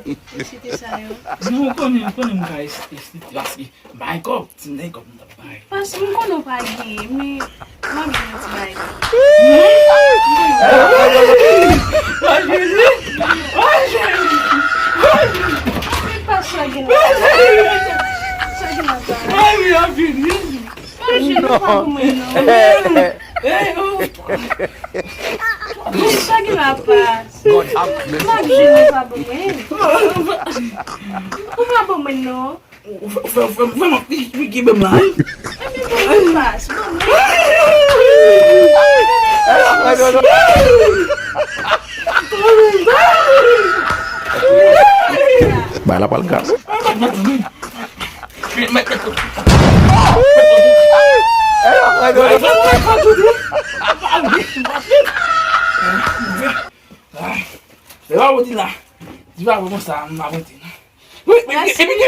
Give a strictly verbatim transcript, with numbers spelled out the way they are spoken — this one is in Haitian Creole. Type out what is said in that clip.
Esthétique, esthétique sa yo. Non, ou konnen, ou konnen m ka esthétique paske bay kòb, si m te gen kòb m t ap bay. Paske m konnen w pa genyen, men m ap jwenn yon ti bagay. Mwen pa sa gen la. Sa gen la. Mwen jwenn pa pou mwen non. Mwen pa gen la pa. Mwen jwenn pa pou mwen. Ou pa pou mwen non. Ou fè, ou fè, ou fè, ou fè m ap pikibe m la, wi. Epi mwen pa. Bay la pral gras. Se pa ou di la. Di pa konsa, m pa konte non. Wi, wi, wi, wi, wi, wi.